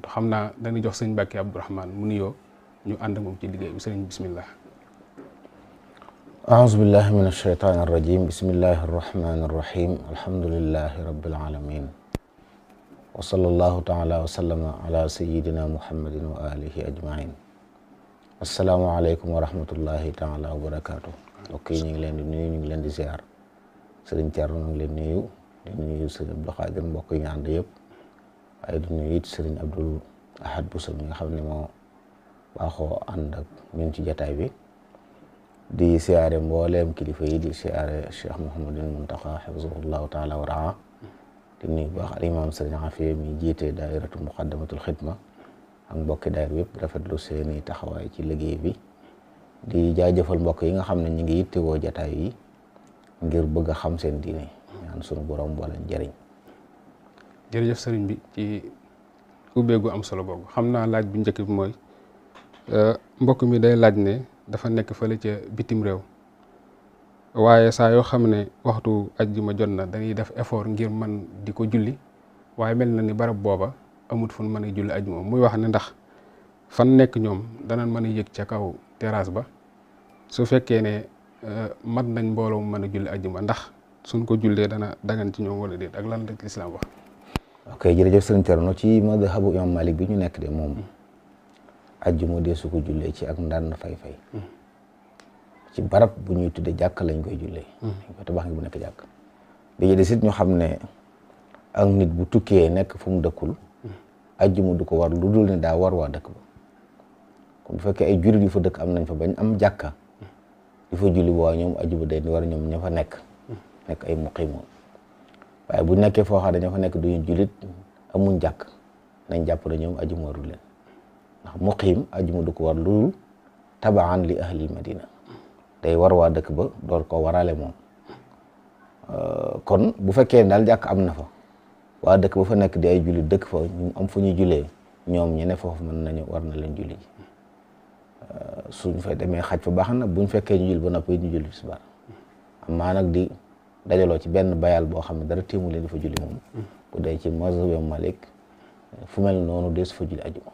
xam naa dañuy jox sëñ Mbàkke Abdourahmane mu nuyoo ñu ànd ak moom ci liggéey bi sëriñ bismillah. أعوذ بالله من الشيطان الرجيم بسم الله الرحمن الرحيم الحمد لله رب العالمين وصلى الله تعالى وسلم على سيدنا محمد وآله أجمعين السلام عليكم ورحمة الله تعالى وبركاته. ok ñu ngi leen di nuyu ñu ngi leen di ziar sëriñ Thierno ñu ngi leen di nuyu sëriñ Abdou Khadir mbokk yi ñu ànd yëpp waaye di nuyu it sëriñ Abdul Ahad Bousso mi nga xam ne moo baaxoo ànd ak ñun ci jataay bi di siyaare mbooleem kilifa yi di siyaare Cheikh Mouhamadul Muntaqa xafisahullahu taala wa raa di nuyu baax al imam sëriñ Afiya mi jiite daairatu muqaddamatul xidma ak mbokki daayir yëpp rafetlu seeni taxawaay ci liggéey bi di jaajëfal mbokk yi nga xam ne ñu ngi yittewoo jataay yi ngir bëgg a xam seen diine ñaan sunu borom boole njëriñ. jërëjëf sëriñ bi ci ubbeegu am solo googu xam naa laaj bu njëkk bi mooy mbokk mi day laaj ne dafa nekk fële ca bitim réew waaye saa yoo xam ne waxtu ajjuma jot na dañuy def effort ngir man di ko julli waaye mel na ni barab booba amut fu mën a julli ajjuma muy wax ne ndax fan nekk ñoom danañ mën a yëg ca kaw terrasse ba su fekkee ne mat nañ mbooloo mu mën a julli ajjuma ndax suñ ko jullee dana dagan ci ñoom wala déet ak lan la lislaam wax. ok jërëjëf sëriñ Thierno ci madhabu imam Malik bi ñu nekk de moom ajjuma dee su ko jullee ci ak ndànd fay-fay ci barab bu ñuy tudde jàkk lañ koy jullee dañ koy tabax ngi bu nekk jàkk bi ñu desit ñu xam ne ak nit bu tukkee nekk fu mu dëkkul ajjuma du ko war lu dul ne daa war waa dëkk ba kon bu fekkee ay jullit yu fa dëkk am nañ fa bañ am jàkka yu fa julli boo ñoom ajjuma day war ñoom ña fa nekk ay muqimoon waaye bu nekkee foo xam ne ña fa nekk duñu jullit amuñ jàkk nañ jàpp ne ñoom ajjuma warul leen ndax muqim ajjuma du ko war lu dul tabaan li ahlil madina day war waa dëkk ba door ko warale moom kon bu fekkee daal jàkk am na fa waa dëkk ba fa nekk di ay jullit dëkk fa ñu am fu ñuy jullee ñoom ñe ne foofu mën nañu war na leen julli suñ fa demee xaj fa baax na buñ fekkee ñu julli ba noppi ñu julli tisbaar amaa nag di dajaloo ci benn bayal boo xam ne dara téemu leen di fa julli moom bu dee ci mazhab Malik fu mel noonu dee su fa julli ajjuma.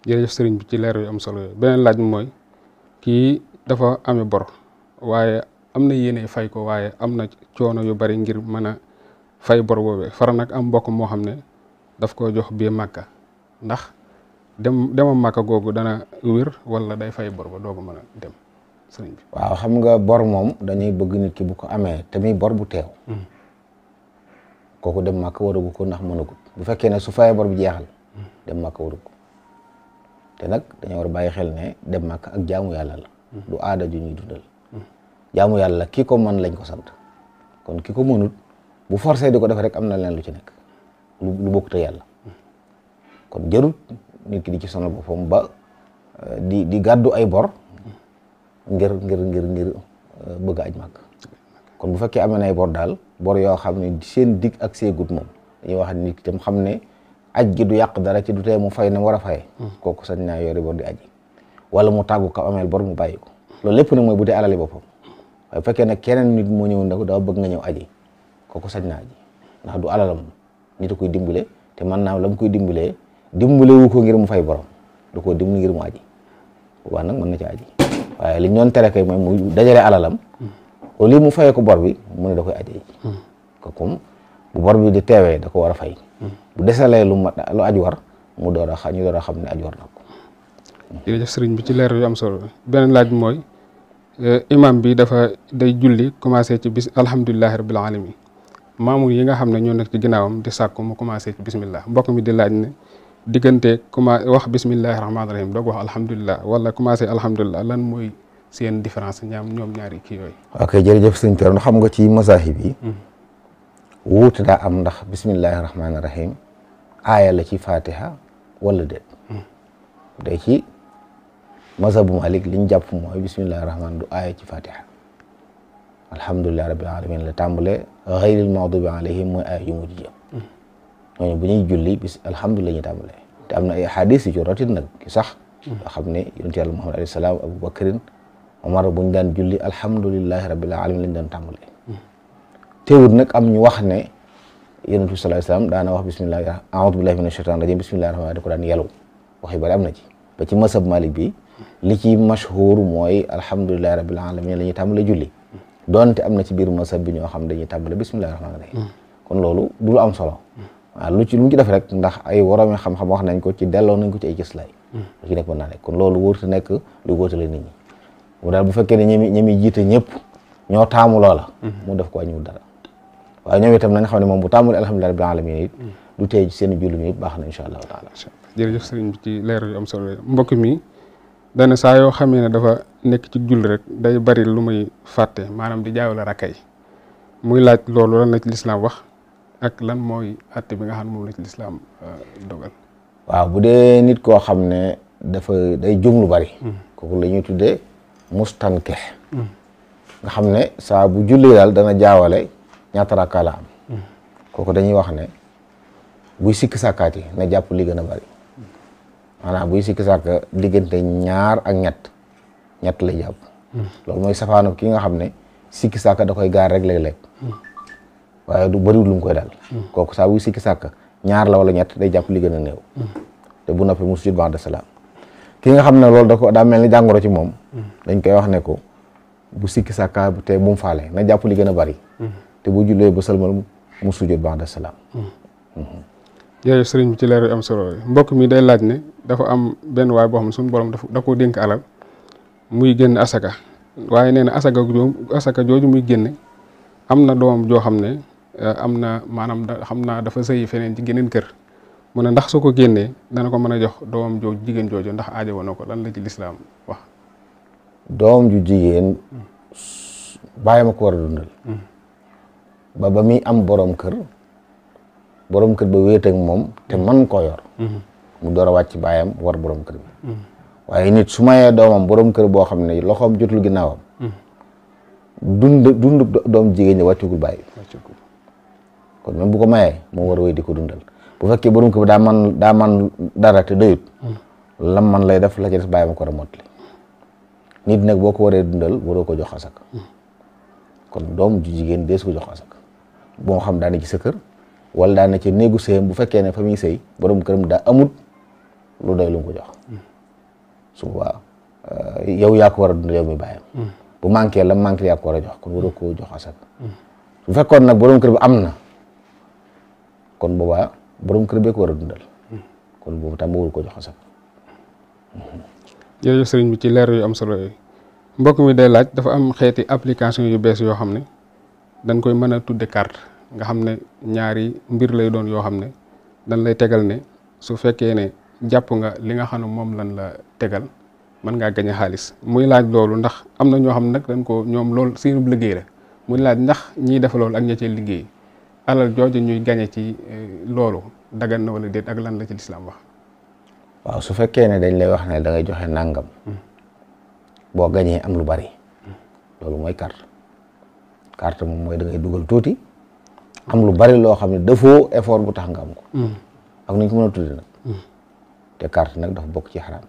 jërëjëf sëriñ bi ci leer yu am solo yooyu beneen laaj mooy kii dafa amee bor waaye am na yéene fay ko waaye am na coono yu bari ngir mën a fay bor boobee fara nag am mbokk moo xam ne daf ko jox bii Màkka ndax demam Màkka googu dana wér wala day fay bor ba doogu mën a dem sëriñ bi. waaw xam nga bor moom dañuy bëgg nit ki bu ko amee te muy bor bu teew kooku dem Màkka waragu ko ndax mënagut bu fekkee ne su fayee bor bi jeexal dem Màkka waru ko te nag dañoo war a bàyyi xel ne dem Màkka ak jaamu yàlla la du aada ju ñuy dundal jaamu yàlla ki ko mën lañ ko sant kon ki ko mënut bu forcé di ko def rek am na leen lu ci nekk lu bokkut ak yàlla kon jarut nit ki di ci sonal boppam ba di gàddu ay bor ngir bëgg a aj Màkka kon bu fekkee amee na ay bor daal bor yoo xam ne seen dig ak seegut moom dañuy wax nit ki tam xam ne aj gi du yàq dara ci du tee mu fay ne war a faye kooku sañ naa yori bor di aji wala mu tàggu ko ameel bor mu bàyyi ko loolu lépp nag mooy bu dee alali boppam waaye bu fekkee nag keneen nit moo ñëw nda ko daa bëgg nga ñëw aji kooku sañ naa aji ndax du alalam nit a koy dimbale te mën naa la mu koy dimbalee dimbale wu ko ngir mu fay borom du ko dimbali ngir mu aji boobaa nag mën na ci aji waaye li ñu doon tere kay mooy mu dajale alalam au lieu mu fayee ko bor bi mu ne da koy aji ko comme bu bor bi di teewee da ko war a fay bu desalee lu aj war mu door a ñu door a xam ne aj war na ko. jërëjëf sëriñ bi ci leer yu am solo beneen laaj bi mooy imam bi day julli commencé ci alhamdulillahi rabbil alamin maamul yi nga xam ne ñoo nekk ci ginnaawam di sàkku mu commencé ci bismillah mbokk mi di laaj ne diggante wax bismillahi rahmaani rahim doog wax alhamdulilah wala commencé alhamdulilah lan mooy seen différence ñoom ñaari kii yooyu. ok jërëjëf sëñ Thierno xam nga ci mazahib yi wuute daa am ndax bismillahi rahmaani rahim aaya la ci fatiha wala déet day ci mazhabu Malik liñ jàpp mooy bismillahi rahmaani du aaya ci fatiha alhamdulillahi rabbil alamin la tàmbalee ghayril maghdubi alayhim mooy aaya yu mujj jëm ñooñu bu ñuy julli bis alhamdulilah ñuy tàmbalee te am na ay hadis yu ci rotit nag ki sax nga xam ne yonent yàlla Muhammad alayhi salaam Abu Bakrin Omar bu ñu daan julli alhamdulillahi rabbil alamin lañ daan tàmbalee teewut nag am ñu wax ne yonent bi sallallahu alayhi wasallam daana wax bismillah a'udhu billahi minash shaitanir rajim bismillahir rahmanir rahim da ko daan yelu wax yu bari am na ci ba ci masab Malik bi li ci mashhur mooy alhamdulillahi rabbil alamin la ñuy tàmbale julli donte am na ci biir masab bi ñoo xam dañuy tàmbale bismillahir rahmanir rahim kon loolu du lu am solo waaw lu mu ci def rek ndax ay woroomi xam-xam wax nañ ko ci delloo nañ ko ci ay gëslaay lu ci nekk mën naa nekk kon loolu wóorta nekk lu wóotale nit ñi mu daal bu fekkee ne ñi jiite ñëpp ñoo taamu loola mu def ko wàññiwul dara waaye ñoom itam nañ xam ne moom bu taamul alhamdulillahi rabbil alamin it du tey seen julli mi it baax na insha allahu taala. jërëjëf sëriñ bi ci leer yu am solo mbokk mi dana saa yoo xamee ne dafa nekk ci julli rek day bari lu muy fàtte maanaam di jaawale rakka yi muy laaj loolu lan la ci lislaam wax ak lan mooy àtte bi nga xam ne moom la ci lislaam dogal. waaw bu dee nit koo xam ne dafa day jum lu bari. kooku la ñuy tuddee mustankih nga xam ne saa bu julli daal dana jaawale ñaata rakka la am. kooku dañuy wax ne buy sikki sàkkaat yi na jàpp li gën a bari maanaam buy sikki sàkka diggante ñaar ak ñett lay jàpp. loolu mooy safaanu ki nga xam ne sikki sàkka da koy gaar rek léeg-léeg waaye du bëriwul lu mu koy daal. kooku saa buy sikki sàkka ñaar la wala ñett day jàpp li gën a néew. te bu noppi mu sujud ba'da salaam ki nga xam ne loolu daa mel ni jàngoro ci moom. dañ koy wax ne ko bu sikki sàkka te bu mu faale na jàpp li gën a bari. te bu jullee ba sëlmal mu sujud ba'da salaam. jërëjëf sëriñ bi ci leer yu am solo mbokk mi day laaj ne dafa am benn waay boo xam ne suñu borom da koo dénk alal muy génn asaka waaye nee na asaka jooju muy génne am na doom joo xam ne am na maanaam xam naa dafa sëyi feneen ci geneen kër mu ne ndax su ko génnee dana ko mën a jox doomam jooju jigéen jooju ndax aajo woon na ko lan la ci lislaam wax. doom ju jigéen bàyyi ma ko war a dundal. ba muy am borom kër ba wéet ak moom te man koo yor. mu door a wàcc baayam war borom kër bi. waaye nit su mayee doomam borom kër boo xam ne loxoom jotul ginnaawam. dund doom jigéen ñi wàccugul bàyyi. kon même bu ko mayee moo war a wéy di ko dundal bu fekkee borom kër bi daa man dara te doyut. lam man lay def la ci des bàyyi ma ko war a mottali nit nag boo ko waree dundal waroo ko jox asaka kon doom ju jigéen dees ko jox asaka boo xam daana ci sa kër wala daana ci néegu sëyam bu fekkee ne fa muy sëy borom këram daa amut lu doy lu mu ko jox su boobaa yow yaa ko war a dundal yow mi bàyyam bu manqué la manqué yaa ko war a jox kon waroo koo jox asaka bu fekkoon nag borom kër bi am na kon boobaa borom kër bee ko war a dundal kon boobu tam warul ko jox asaka. jërëjëf sëriñ bi ci leer yu am solo yooyu mbokk mi day laaj dafa am xeeti application yu bees yoo xam ne dañ koy mën a tudde carte nga xam ne ñaari mbir lay doon yoo xam ne dañ lay tegal ne su fekkee ne jàpp nga li nga xam ne moom lan la tegal mën ngaa gañe xaalis muy laaj loolu ndax am na ñoo xam ne nag dañ ko ñoom loolu seen liggéey la muy laaj ndax ñiy def loolu ak ña cee liggéey alal jooju ñuy gañe ci loolu dagan na wala déet ak lan la ci lislaam wax. waaw su fekkee ne dañ lay wax ne da ngay joxe nangam boo gañee am lu bari loolu mooy carte moom mooy da ngay dugal tuuti am lu bari loo xam ne dafoo effort bu tax nga am ko ak nuñ ko mën a tudde nag te carte nag dafa bokk ci xaraam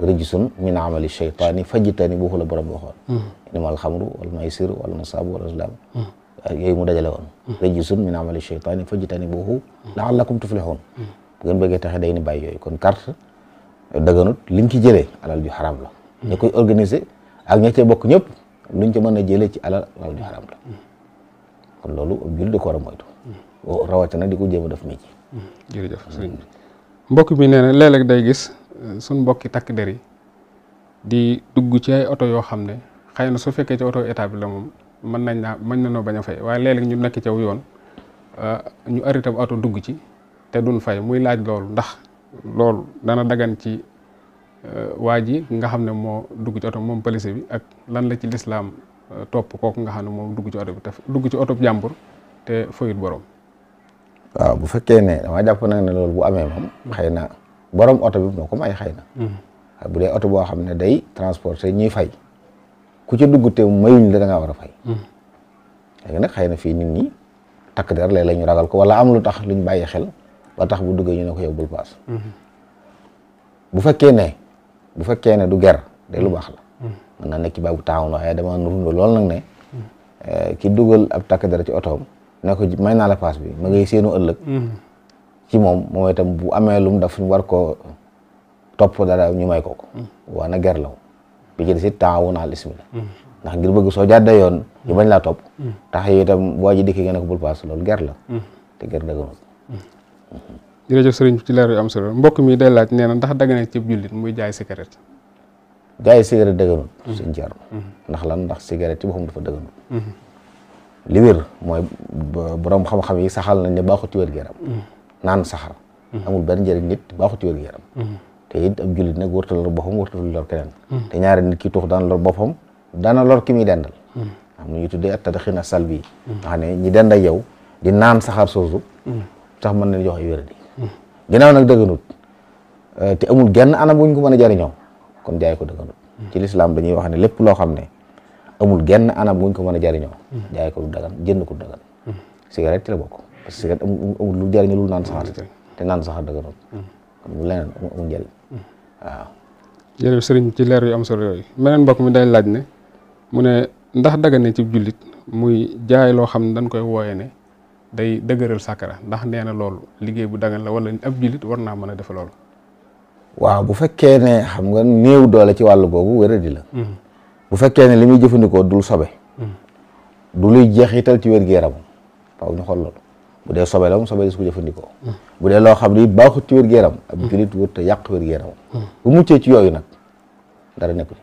rijsun min amali shaytaani fajtanibuuhu la borom waxoon innamal xamru wal maysir wal ansaabu wal azlam yooyu mu dajale woon rijsun min amali shaytaani fajtanibuuhu la'allakum tuflihun bu ngeen bëggee taxe day ni bàyyi yooyu kon carte daganut liñ ci jëlee alal ju xaraam la ña koy organiser ak ña cee bokk ñëpp luñ ci mën a jëlee ci alal ju xaraam la kon loolu ab jullit da ko war a moytu rawatina di ko jéem a def métier. jërëjëf sëriñ bi mbokk mi nee na léeg-léeg day gis suñ mbokki takk der yi di dugg ci ay oto yoo xam ne xëy na su fekkee ci oto état bi la moom mën na noo bañ a fay waaye léeg-léeg ñu nekk ci aw yoon ñu arrêté bu oto dugg ci te duñ fay muy laaj loolu ndax loolu dana dagan ci waa ji nga xam ne moo dugg ci oto moom police bi ak lan la ci lislaam topp kooku nga xam ne moom dugg ci oto bi te dugg ci oto jàmbur te fayut borom. waaw bu fekkee ne dama jàpp nag ne loolu bu amee moom xëy na borom oto bi moo ko may xëy na. bu dee oto boo xam ne day transporter ñuy fay ku ci dugg te mayuñ la da ngaa war a fay. léegi nag xëy na fii nit ñi takk der léeg-léeg ñu ragal ko wala am lu tax luñ bàyyi xel ba tax bu duggee ñu ne ko yow bul paas. bu fekkee ne du ger de lu baax la. mën naa nekk ci baabu taawun waaye dama nuru lool nag ne ki dugal ab takk der ci otoom ne ko may naa la paas bi ma ngay seenu ëllëg ci moom itam bu amee lum daf war ko topp dara ñu may ko waa na ger law bi ci des it taawun al ismi la ndax ngir bëgg soo jàddee yoon ñu bañ laa topp tax yi itam boo ji dikki nga ne ko bul paas loolu ger la te ger dëgganut. jërëjëf sëriñ ci leer yu am solo mbokk mi day laaj nee na ndax dagana ci jullit muy jaay cigarette. jaay cigarette dëgganut suñ jar ndax lan ndax cigarette ci boppam dafa dëgganut li wér mooy borom xam-xam yi saxal nañ ne baaxut ci wér-gu-yaram naan saxar amul benn njëriñ nit baaxut ci wér-gu-yaram te it ab jullit nag warta lor boppam warta lor keneen te ñaari nit ki tux daan lor boppam daana lor ki muy dendal am na ñuy tuddee at tadxin a salbi nga xam ne ñi dend ak yow di naan saxaar soosu tax mën nañ jox ay wér di ginnaaw nag dëgganut te amul genn anam buñ ko mën a jariñoo kon jaay ko dëgganut ci lislaam dañuy wax ne lépp loo xam ne amul genn anam buñ ko mën a jariñoo jaay ko du dagan jënd ko du dagan cigarette ci la bokk parce que cigarette amul lu jariñu lu naan saxaar te naan saxaar dëgganut kon mu leneen amul njëriñ waaw jërëjëf sëriñ ci leer yu am solo yooyu meneen mbokk mi day laaj ne mu ne ndax dagan ne ci jullit muy jaay loo xam ne dañ koy wooye ne day dëgëral sàkkara ndax nee na loolu liggéey bu dagan la wala ab jullit war naa mën a def loolu. waaw bu fekkee ne xam nga néew doole ci wàllu googu wéradi la bu fekkee ne li muy jëfandikoo dul sobe du luy jeexital ci wér-gu-yaram faaw ñu xool loolu bu dee sobe la moom sobe la su ko jëfandikoo bu dee loo xam ne it baaxut ci wér-gu-yaram ab jullit wut te yàq wér-gu-yaram bu muccee ci yooyu nag dara nekku ci.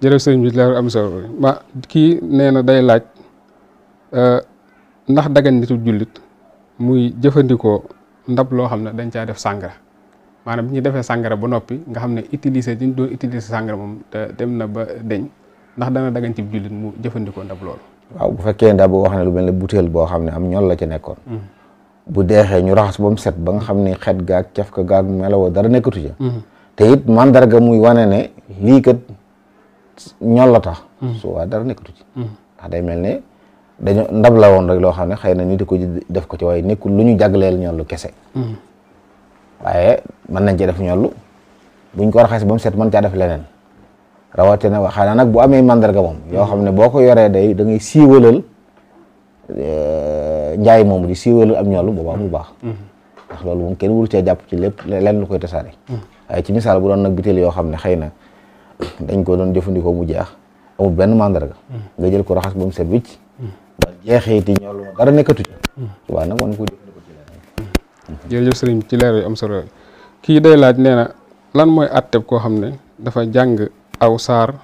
jërëjëf sëriñ bi leer am solo ma kii nee na day laaj ndax dagan nitu jullit muy jëfandikoo ndab loo xam ne dañ caa def sàngara maanaam bi ñu defee sàngara ba noppi nga xam ne utiliser diñ doon utiliser sàngara moom te dem na ba deñ ndax dana dagan ci jullit mu jëfandikoo ndab loolu. waaw bu fekkee ndab boo wax ne lu mel ne butéel boo xam ne am ñol la ca nekkoon bu deexee ñu raxas ba mu set ba nga xam ne xet gaag caf ka gaag melawoo dara nekkatu ca te it mandarga muy wane ne lii kat ñol la tax su waa dara nekkatu ci ndax day mel ne dañu ndab la woon rek loo xam ne xëy na nit ko def ko ci waaye nekkul lu ñu jagleel ñollu kese waaye mën nañ cee def ñollu buñ ko raxas ba mu set mën caa def leneen rawatina waxaa na nag bu amee mandarga moom yoo xam ne boo ko yoree day da ngay siiwalal njaay moom di siiwalal am ñollu booba mu baax ndax loolu moom kenn wuru cee jàpp ci lépp lenn lu koy tasaare waaye ci misaal bu doon nag butéel yoo xam ne xëy na dañ ko doon jëfandikoo mu jeex amul benn mandarga nga jël ko raxas ba mu set wicc ba jeexeeti ñollu dara nekkatu ci waaw nag mën ko jëfandikoo ci leneen. jërëjëf sëriñ ci leer yu am solo kii day laaj nee na lan mooy atteb koo xam ne dafa jàng aw saar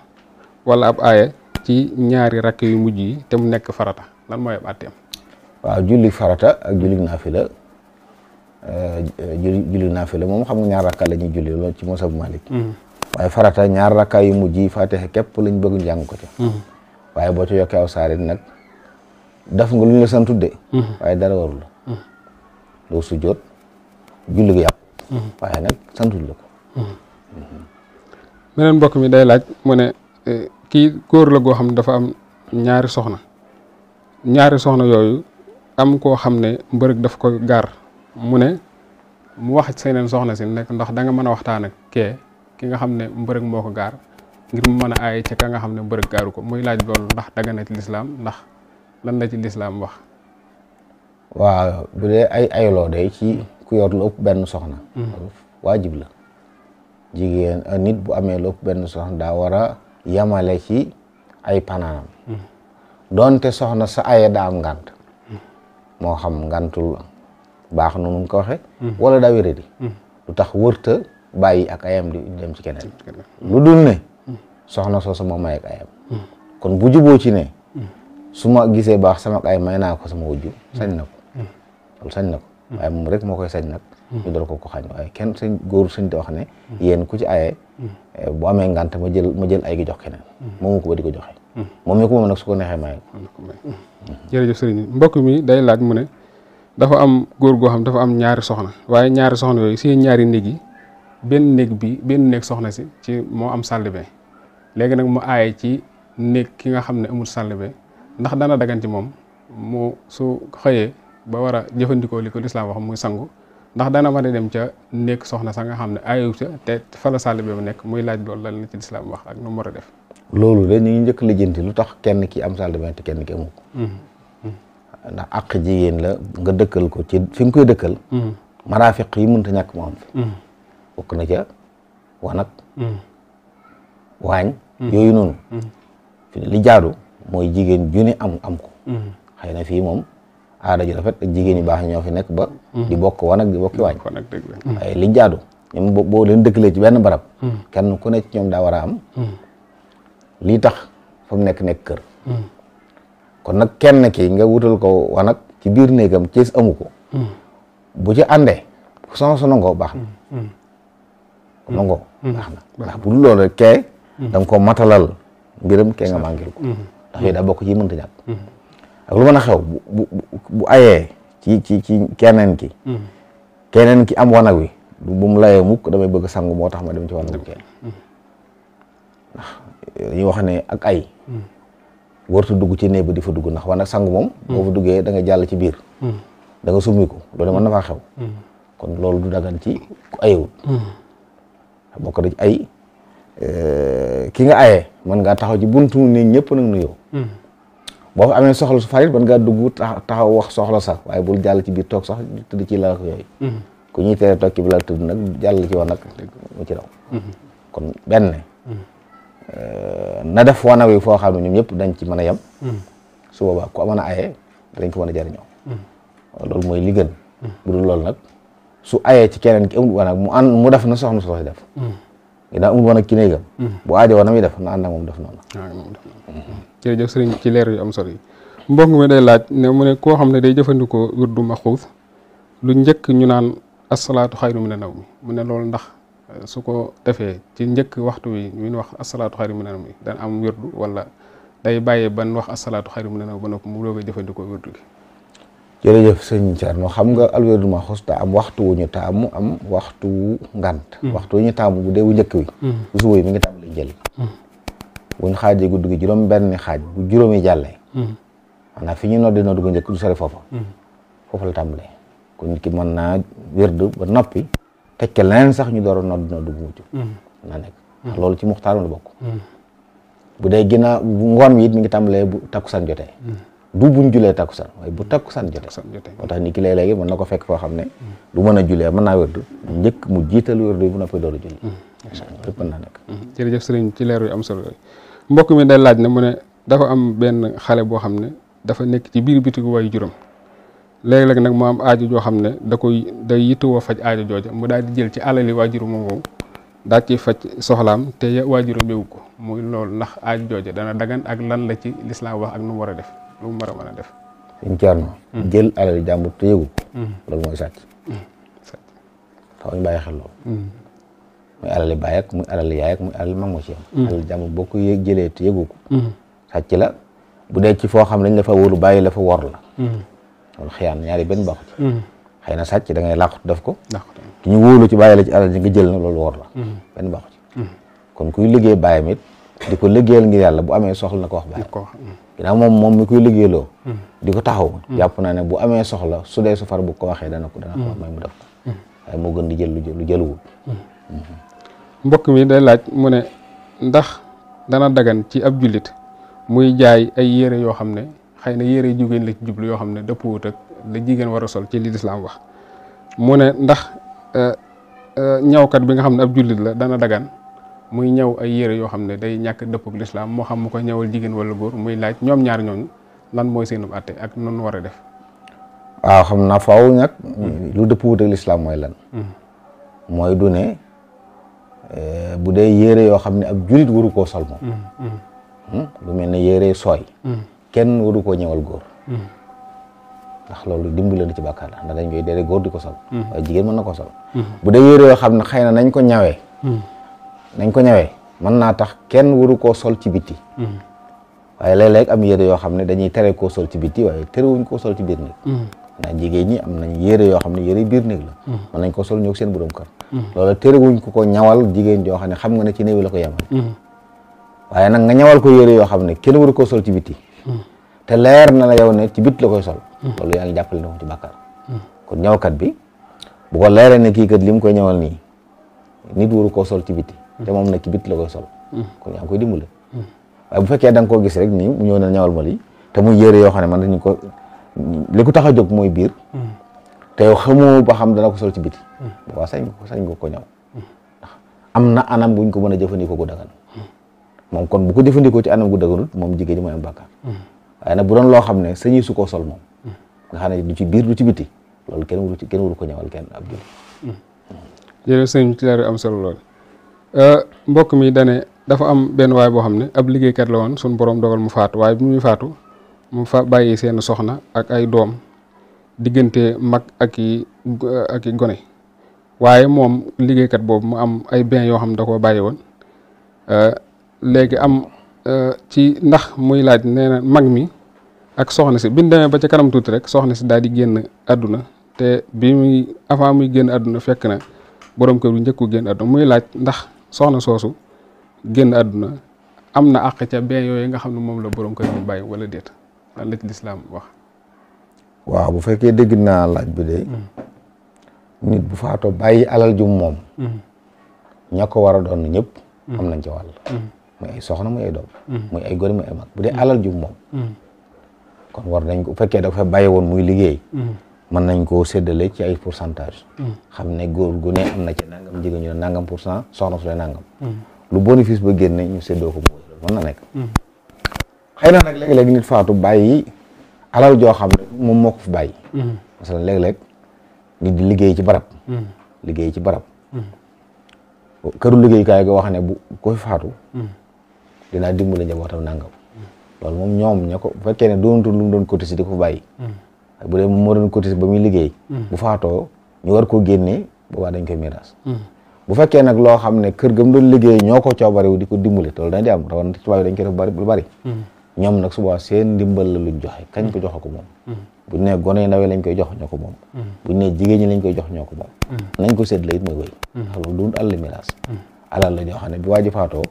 wala ab aaya ci ñaari rakk yu mujj yi te mu nekk farata lan mooy ab atteem. waaw julli farata ak julli naafila julli naafila moom xam nga ñaar rakka la ñuy julli loolu ci mosab Malik waaye farata ñaar rakka yu mujj yi Faatiha képp lañ bëgg njàng ko ca waaye boo ci yokkee aw saar it nag def nga lu ñu la sant tudde waaye dara warul la doo sujjóot julli gi yàqu waaye nag santul la ko. meneen mbokk mi day laaj mu ne kii góor la goo xam ne dafa am ñaari soxna yooyu am koo xam ne mbërëg daf ko gaar mu ne mu wax seeneen soxna si nekk ndax da nga mën a waxtaan ak ki nga xam ne mbërëg moo ko gaar ngir mu mën a aaye ci ka nga xam ne mbërëg gaaru ko muy laaj loolu ndax daga na ci lislaam ndax lan la ci lislaam wax. waaw bu dee ay ayoloo day ci ku yor lu ëpp benn soxna waajib la jigéen nit bu amee lu ëpp benn soxna daa war a yamale ci ay panaanam doonte soxna sa aye daa am ngànt moo xam ngàntul baax na nu mu ko waxe wala daa wéradi lu tax wërta bàyyi ak ayam di dem ci keneen lu dul ne soxna soo sama may ak ayam kon bu juboo ci ne su ma gisee baax sama ay may naa ko sama wujju sañ na ko loolu sañ na ko waaye moom rek moo koy sañ nag ñu door ko xañ waaye kenn sañ góor sañ te wax ne yéen ku ci aye bu amee ngànt ma jël ay gi jox keneen moomu ko ba di ko joxe moom mi ko moom nag su ko neexee may ko. jërëjëf sëriñ mbokk mi day laaj mu ne dafa am góor goo xam dafa am ñaari soxna waaye ñaari soxna yooyu si ñaari néeg yi benn néeg soxna si ci moo am salle de bain léegi nag mu aaye ci néeg ki nga xam ne amul salle de bain ndax dana dagan ci moom mu su xëyee ba war a jëfandikoo li ko lislaam wax muy sangu ndax dana mën a dem ca néeg soxna sax nga xam ne aayewu ca te fa la salle de bain bu nekk muy laaj loolu lan la ci lislaam wax ak nu mu war a def. loolu de ñu ngi njëkk lijjanti lu tax kenn ki am salle de bain te kenn ki amu ko ndax àq jigéen la nga dëkkal ko ci fi nga koy dëkkal maraafiq yi mënta ñàkk mu am fi bokk na ca wanag waañ yooyu noonu fi li jaadu mooy jigéen ju ne am ko xëy na fii moom aada ju rafet ak jigéen yu baax ñoo fi nekk ba di bokk wanag di bokki waañ waaye li jaadu ñoom boo leen dëkkalee ci benn barab kenn ku ne ci ñoom daa war a am lii tax fa mu nekk kër kon nag kenn ki nga wutal ko wanag ci biir néegam Cees amu ko bu ci àndee soxna nangoo baax na nangoo baax na ndax bu dul loolu rek kee da nga ko matalal mbiram kee nga màngil ko ndax yooyu daa bokk ci mënta ñàkk ak lu mën a xew bu ayee ci keneen ki am wanag wi bu mu layee mukk damay bëgg sangu moo tax ma dem ci wanag wi kenn ndax dañuy wax ne ak ay wartu dugg ci néeg ba di fa dugg ndax wanag sangu moom boo fa duggee da nga jàll ci biir da nga summiku loolu mën na faa xew kon loolu du dagan ci ku ayewul bokk na ci ay ki nga ayee mën ngaa taxaw ci buntu ne ñëpp nag nuyoo boo fa amee soxla su farit mën ngaa dugg taxaw wax soxla sax waaye bul jàll ci biir toog sax tëdd ci lal yooyu ku ñuy tere toog ci bi lal tëdd nag jàll ci wanag mu ci raw kon benn na def wanag wi foo xam ne ñoom ñëpp dañ ci mën a yem su boobaa ku mën a ayee dañ ko mën a jariñoo loolu mooy li gën bu dul loolu nag su ayee ci keneen ki amul wanag mu def na soxna soo def ginnaaw amul wanag ki néegam bu aajo woon na muy def na ànd ak moom def noonu jërëjëf sëriñ ci leer yu am solo yi mbokk mi day laaj ne mu ne koo xam ne day jëfandikoo wirdu maxuus lu njëkk ñu naan asalaatu xayru mina nawmi mu ne loolu ndax su ko defee ci njëkk waxtu wi ñu wax asalaatu xayru mina nawmi dana am wirdu wala day bàyyee ban wax asalaatu xayru mina nawmi ba noppi mu doog a jëfandikoo wirdu gi. jërëjëf sëñ Thierno xam nga alwirdu maxuus daa am waxtu wu ñu taamu am waxtu wu ngant waxtu wu ñu taamu bu dee wu njëkk wi bu suba yi mi ngi tàmbali jël buñ xaajee guddi gi juróom benn xaaj bu juróomi jàllee maanaam fi ñu noddi noddu gu njëkk du sori foofu la tàmbalee kon nit ki mën naa wirdu ba noppi tekke leneen sax ñu door a noddi noddu gu mujj naa nekk ndax loolu ci muxtaaram la bokk bu dee ginnaaw bu ngoon mi it mi ngi tàmbalee bu takkusaan jotee du buñ julee takkusaan waaye bu takkusaan jotee moo tax nit ki léeg-léegi mën na ko fekk foo xam ne du mën a julee mën naa wirdu njëkk mu jiital wirdu yi bu noppi door a julli lépp mën naa nekk jërëjëf sëriñ ci leer yu am solo yooyu mbokk mi day laaj ne mu ne dafa am benn xale boo xam ne dafa nekk ci biir bitigu waay juróom léeg-léeg nag mu am aajo joo xam ne day yittewoo faj aajo jooja mu daal di jël ci alali waajuru moom daal ci faj soxlaam te waajuru béwu ko muy loolu ndax aajo jooja dana dagan ak lan la ci lislaam wax ak nu mu war a def lu mu war a mën a def suñ Thierno jël alali jàmbur te yëgu loolu mooy sàcc faaw ñu bàyyi xel loolu muy alali baay ak muy alali yaay ak muy alali mag moo ci am alali jàmbur boo ko jëlee te yëgu ko sàcc la bu dee ci foo xam ne dañ la fa wóolu bàyyi la fa wor la loolu xiyaan ñaari benn baaxu ci xëy na sàcc da ngay làqut def ko ki ñu wóolu ci bàyyi la ci alal ji nga jël na loolu wor la benn baaxu ci kon kuy liggéey bàyyam it di ko liggéeyal ngir yàlla bu amee soxla na ko wax bàyyam ginnaaw moom mi koy liggéeyloo di ko taxaw jàpp naa ne bu amee soxla su dee su far bu ko waxee dana ko may mu def ko waaye moo gën di jël lu jëluwul mbokk mi day laaj mu ne ndax dana dagan ci ab jullit muy jaay ay yére yoo xam ne xëy na yére jigéen la ci jublu yoo xam ne dëppwut ak la jigéen war a sol ci li lislaam wax mu ne ndax ñawkat bi nga xam ne ab jullit la dana dagan muy ñëw ay yére yoo xam ne day ñàkk dëpp ak lislaam moo xam mu ko ñëwal jigéen wala góor muy laaj ñoom ñaar ñooñu lan mooy seenub àtte ak noonu war a def waaw xam naa faaw nag lu dëppwut ak lislaam mooy lan mooy du ne bu dee yére yoo xam ne ab jullit waru koo sol moom lu mel ne yére sooy kenn waru koo ñëwal góor ndax loolu dimbali na ci bàkkaar la ndax dañ koy dee góor di ko sol waaye jigéen mën na ko sol bu dee yére yoo xam ne xëy na nañ ko ñawee mën naa tax kenn waru koo sol ci bitti waaye léeg-léeg am yére yoo xam ne dañuy tere koo sol ci bitti waaye terewuñ koo sol ci biir néeg ndax jigéen ñi am nañ yére yoo xam ne yére biir néeg la mën nañ ko sol ñëw seen borom kër loolu terewuñ ko ñawal jigéen joo xam ne xam nga ne ci néew la ko yemal waaye nag nga ñawal ko yére yoo xam ne kenn waru koo sol ci bitti te leer na la yow ne ci bitt la koy sol loolu yaa ngi jàppale na ko ci bàkkaar kon ñawkat bi bu ko leeree ne kii kat li mu koy ñawal nii nit waru koo sol ci bitti te moom nag ci bitt la koy sol kon yaa ngi koy dimbale waaye bu fekkee da nga koo gis rek nii mu ñëw na ñawal ma lii te muy yére yoo xam ne man dañu ko li ko tax a jóg mooy biir te yow xamoo ba xam dana ko sol ci biti waaw sañ nga ko ñaw ndax am na anam guñ ko mën a jëfandikoo gu dagan moom kon bu ko jëfandikoo ci anam gu daganut moom jigéen ñi mooy am bàkkaar waaye nag bu doon loo xam ne sañi su koo sol moom nga xam ne du ci biir du ci biti loolu kenn waru ko ñawal kenn ab julli. jërëjëf sëñ ci leer am solo lool mbokk mi dane dafa am benn waay boo xam ne ab liggéeykat la woon suñu borom dogal mu faatu waaye bi muy faatu mu bàyyi seen soxna ak ay doom diggante mag ak i gone waaye moom liggéeykat boobu mu am ay biens yoo xam ne da koo bàyyi woon léegi am ci ndax muy laaj nee na mag mi ak soxna si bi ñu demee ba ca kanam tuuti rek soxna si daal di génn àdduna te bi muy avant muy génn àdduna fekk na borom kër bu njëkku génn àdduna muy laaj ndax soxna soosu génn àdduna am na àq ca biens yooyu nga xam ne moom la borom kër bu bàyyi wala déet lan la ci lislaam wax. waaw bu fekkee dégg naa laaj bi de nit bu faatoo bàyyi alal jum moom ña ko war a doon ñëpp am nañ ca wàll muy ay soxna muy ay doom muy ay gone muy ay mag bu dee alal jum moom kon war nañ ko bu fekkee dafa bàyyi woon muy liggéey mën nañ koo séddale ci ay pourcentage xam ne góor gu ne am na ci nangam jigéen ñu ne nangam % soxna su ne nangam lu bénéfice ba génne ñu séddoo ko mooy loolu mën na nekk xëy na nag léeg-léeg nit faatu bàyyi alal joo xam ne moom moo ko fi bàyyi parce que léeg-léeg nit di liggéey ci barab këru liggéeyukaay ga wax ne bu ko fi faatu dinaa dimbali njabootam nangam loolu moom ñoom ña ko bu fekkee ne doonatul lu mu doon cotiser di ko fa bàyyi bu dee moo doon cotiser ba muy liggéey bu faatoo ñu war koo génnee boobaa dañ koy miraas bu fekkee nag loo xam ne kër gam doon liggéey ñoo ko coobarewu di ko dimbali te loolu dañ di am rawan tubaab yi dañ koy def lu bari ñoom nag suba seen ndimbal la luñ joxe kañ ko joxe ko moom buñ ne gone ndaw lañ koy jox ñoo ko moom buñ ne jigéen ñi lañ koy jox ñoo ko moom nañ ko séddale it mooy wéy ndax loolu du alal miraas alal la ñoo xam ne bi waa ji faatoo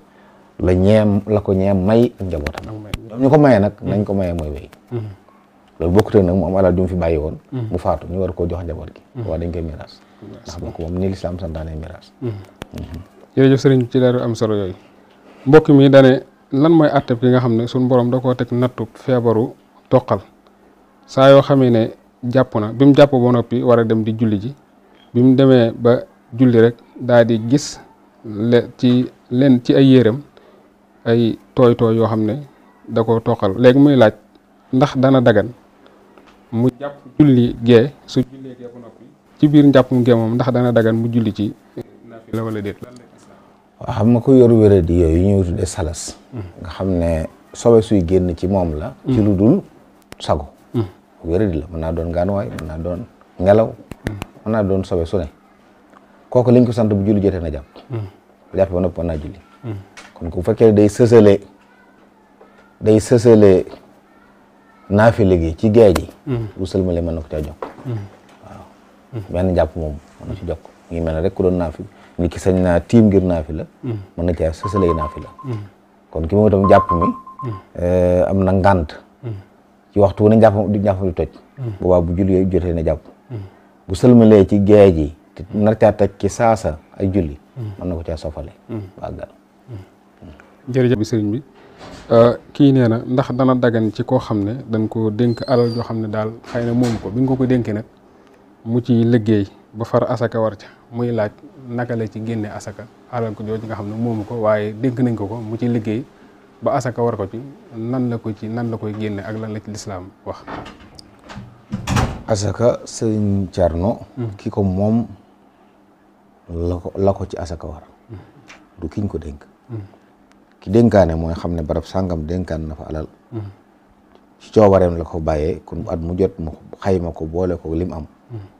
la ko ñeem may ak njabootam ñoom ñu ko mayee nag nañ ko mayee mooy wéy loolu bokkutee nag mu am alal ju mu fi bàyyi woon mu faatu ñu war koo jox njaboot gi waa dañ koy miraas ndax bokk moom ni lislaam santaane miraas jërëjëf sëriñ ci leeru am solo yooyu mbokk mi dane lan mooy àtteb ki nga xam ne suñu borom da koo teg nattu feebaru toqal saa yoo xamee ne jàpp na bi mu jàpp ba noppi war a dem di julli ji bi mu demee ba julli rek daal di gis ci ay yéreem ay tooy yoo xam ne da ko toqal léegi muy laaj ndax dana dagan mu jàpp julli gee su jullee gee ba noppi ci biir njàppum gee moom ndax dana dagan mu julli ci naafila wala déet lan la waaw xam nga ko yor wéradi yooyu ñuy tuddee salas nga xam ne sobe suy génn ci moom la ci lu dul sago wéradi la mën naa doon gaanuwaay mën naa doon ngelaw mën naa doon sobe su ne kooku liñ ko sant bu julli jotee na jàpp bu jàppee ba noppi mën naa julli kon ku fekkee day sësale naafila gi ci géej gi bu sëlmalee mën na ko caa jokk waaw benn jàpp moom mën na ci jokk ngi mel ne rek ku doon naafi nit ki sañ naa tiim ngir naafila mën na caa sësalee naafila kon ki moom itam jàpp mi am na ngànt ci waxtu wu ne jàpp di toj boobaa bu julli yooyu jotee na jàpp bu sëlmalee ci géej gi te nar caa teg ci saasa ay julli mën na ko caa sofale bàggal jërëjëf bi sëriñ bi kii nee na ndax dana dagan ci koo xam ne dañ ko dénk alal joo xam ne daal xëy na moom ko bi nga ko dénkee nag mu ci liggéey ba far asaka war ca muy laaj naka la ci génne asaka alal ko jooju nga xam ne moomu ko waaye dénk nañ ko mu ci liggéey ba asaka war ko ci nan la koy génne ak lan la ci lislaam wax. asaka sëriñ Cerno ki ko moom la ko ci asaka war du kiñ ko dénk ki dénkaane mooy xam ne barab sàngam dénkaan na fa alal ci coobareem la ko bàyyee kon at mu jot mu xayma ko boole ko lim am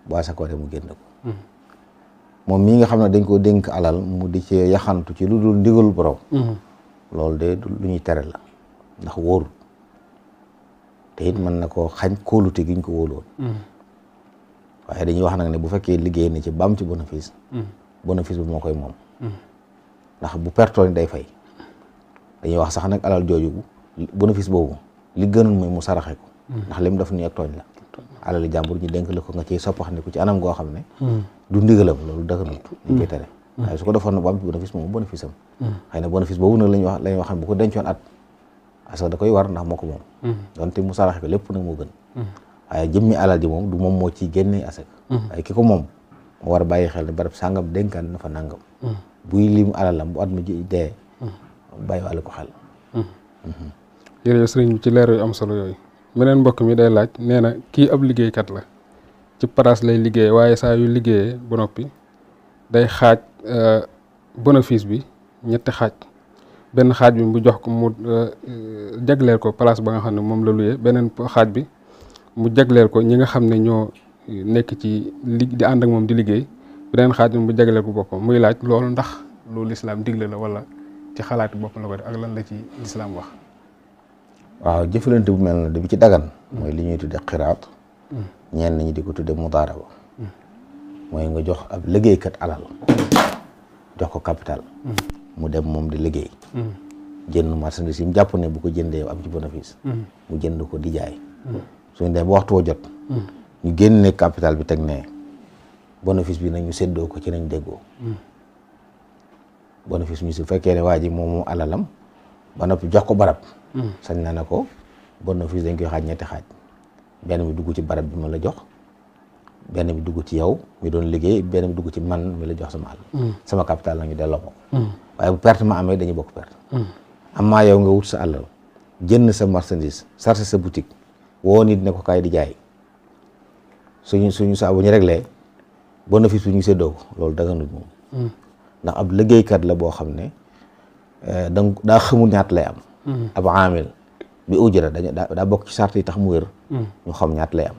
bu asaka waree mu génn ko moom mii nga xam ne dañ koo dénk alal mu di ci yaxantu ci lu dul ndigal borom loolu de lu ñuy tere la ndax wóorul te it mën na koo xañ kóolute gi ñu ko wóoloon waaye dañuy wax nag ne bu fekkee liggéey na ci ba am ci bénéfice bénéfice bi moo koy moom ndax bu pertoon day fay dañuy wax sax nag alal jooju bénéfice boobu li gënoon mooy mu saraxe ko ndax lim def nii ak tooñ la alali jàmbur ñu dénk la ko nga ciy soppaxandiku ci anam goo xam ne du ndigalam loolu dëgganut dañ koy tere waaye su ko defoon na bu am ci bénéfice moom bénéfice am xëy na bénéfice boobu nag lañuy wax ne bu ko dencoon at parce que da koy war ndax moo ko moom donte mu saraxe ko lépp nag moo gën waaye jëmmi alal ji moom du moom moo ciy génnee asaka. waaye ki ko moom moo war a bàyyi xel ne barab sàngam dénkaan na fa nangam. buy lim alalam bu at mi dee bàyyi wàlle ko xel. jërëjëf sëriñ bi ci leer yu am solo yooyu. beneen mbokk mi day laaj nee na kii ab liggéeykat la ci place lay liggéey waaye saa yu liggéeyee ba noppi day xaaj bénéfice bi ñetti xaaj. benn xaaj bi mu jox ko mu jagleel ko place ba nga xam ne moom la luyee beneen xaaj bi mu jagleel ko ñi nga xam ne ñoo nekk ci di ànd ak moom di liggéey beneen xaaj bi mu jagleel ko boppam muy laaj loolu ndax loolu lislaam digle la wala ci xalaati boppam la ko def ak lan la ci lislaam wax. waaw jëfalante bu mel na da bi ci dagan mooy li ñuy tudde xiraat ñenn ñi di ko tudde mudaaraba mooy nga jox ab liggéeykat alal jox ko capital mu dem moom di liggéey jënd marchandise yi mu jàpp ne bu ko jëndee am ci bénéfice mu jënd ko di jaay suñu dem ba waxtu woo jot ñu génne capital bi teg ne bénéfice bi nag ñu séddoo ko ci nañ déggoo bénéfice bi su fekkee ne waa ji moom alalam ba noppi jox ko barab sañ na ne ko bénéfice dañ koy xaaj ñetti xaaj benn bi dugg ci barab bi ma la jox benn bi dugg ci yow mi doon liggéey benn bi dugg ci man mi la jox sama àll sama capital nag ñu delloo ko waaye bu perte ma amee dañuy bokk perte amaa yow nga wut sa àllal jënd sa marchandise sarse sa boutique woo nit ne ko kaay di jaay suñu saa bu ñu réglé bénéfice bi ñu séddoo ko loolu daganut moom ndax ab liggéeykat la boo xam ne daa xamul ñaata lay am ab amil bi ujra daa bokk ci sart yi tax mu wér ñu xam ñaata lay am